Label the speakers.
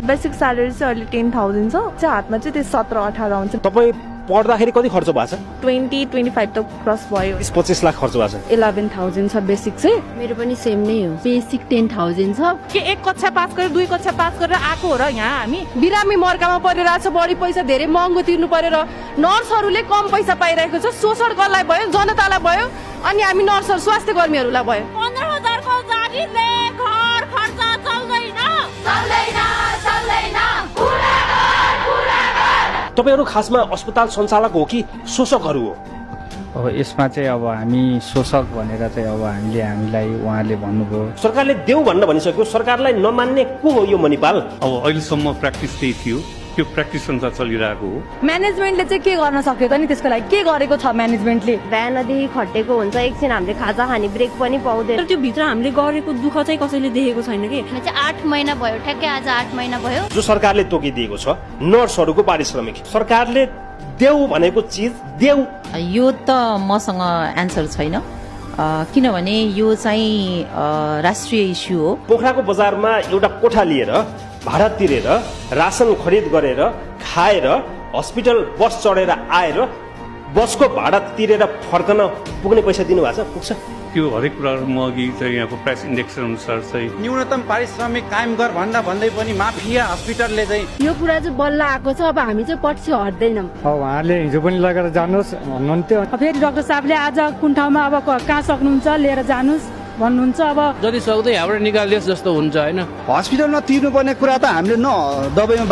Speaker 1: Basic salary चाहिँ अहिले 10,000 छ, चाहिँ हातमा चाहिँ त्यो 17-18 आउँछ।
Speaker 2: तपाईँ पढ्दाखेरि कति खर्च भएको छ?
Speaker 1: 20-25 त क्रस भयो।
Speaker 2: 25 लाख खर्च भएको छ।
Speaker 3: 11,000 छ बेसिक चाहिँ।
Speaker 4: मेरो पनि सेम नै हो, बेसिक 10,000 छ।
Speaker 3: के एक कक्षा पास गरेर 2 कक्षा पास गरेर आएको हो र यहाँ हामी बिरामी मर्कामा परिरहेछ, बढी पैसा धेरै महँगो तिर्नु पर्यो र नर्सहरूले कम पैसा पाइरहेको छ। शोषण गर्नलाई भयो, जनतालाई भयो, अनि हामी नर्सहरू स्वास्थ्य कर्मीहरूलाई भयो।
Speaker 5: 15,000 को जागिरले घर खर्च चल्दैन।
Speaker 2: तपाईहरु खासमा अस्पताल सञ्चालक हो कि शोषकहरू हो?
Speaker 6: अब यसमा चाहिँ अब हामी शोषक भनेर चाहिँ अब हामीलाई उहाँले भन्नुभयो।
Speaker 2: सरकारले देऊ भन्न भनिसक्यो, सरकारलाई नमान्ने को हो यो मणिपाल?
Speaker 7: अब अहिलेसम्म प्र्याक्टिस त्यही थियो, त्यो प्र्याक्टिस अनुसार चलिरहेको हो।
Speaker 3: म्यानेजमेन्टले चाहिँ के गर्न सक्यो त नि, त्यसको लागि के गरेको छ म्यानेजमेन्टले?
Speaker 4: बिहानदेखि खटेको हुन्छ, एकछिन हामीले खाजा खाने ब्रेक पनि पाउँदैन।
Speaker 5: त्यो भित्र हामीले गरेको दुःख चाहिँ कसैले देखेको छैन कि।
Speaker 8: चाहिँ 8 महिना भयो, ठ्याक्कै आज 8 महिना भयो।
Speaker 2: जो सरकारले तोकिदिएको छ नर्सहरूको पारिश्रमिक, सरकारले देऊ भनेको चिज देऊ।
Speaker 9: यो त मसँग एन्सर छैन, किनभने यो चाहिँ राष्ट्रिय इस्यु हो।
Speaker 2: पोखराको बजारमा एउटा कोठा लिएर भाडा तिरेर रासन खरिद गरेर खाएर हस्पिटल बस चढेर आएर बसको भाडा तिरेर फर्कन पुग्ने पैसा दिनुभएको छ? पुग्छ?
Speaker 7: त्यो हरेक कुराहरूमा अघि चाहिँ यहाँको प्राइस इन्डेक्स अनुसार चाहिँ
Speaker 10: न्यूनतम पारिश्रमिक कायम गर भन्दै पनि माफिया हस्पिटलले चाहिँ
Speaker 4: यो कुरा चाहिँ बल्ल आएको छ। अब हामी चाहिँ पछि हट्दैनौँ।
Speaker 6: उहाँले हिजो पनि लगेर जानुहोस् भन्नुहुन्थ्यो।
Speaker 3: फेरि डाक्टर साहबले आज कुन ठाउँमा अब कहाँ सक्नुहुन्छ लिएर जानुहोस् भन्नुहुन्छ। अब
Speaker 11: जति सक्दो यहाँबाट निकालिदियोस् जस्तो हुन्छ होइन।
Speaker 10: हस्पिटलमा तिर्नुपर्ने कुरा त हामीले न दबाईमा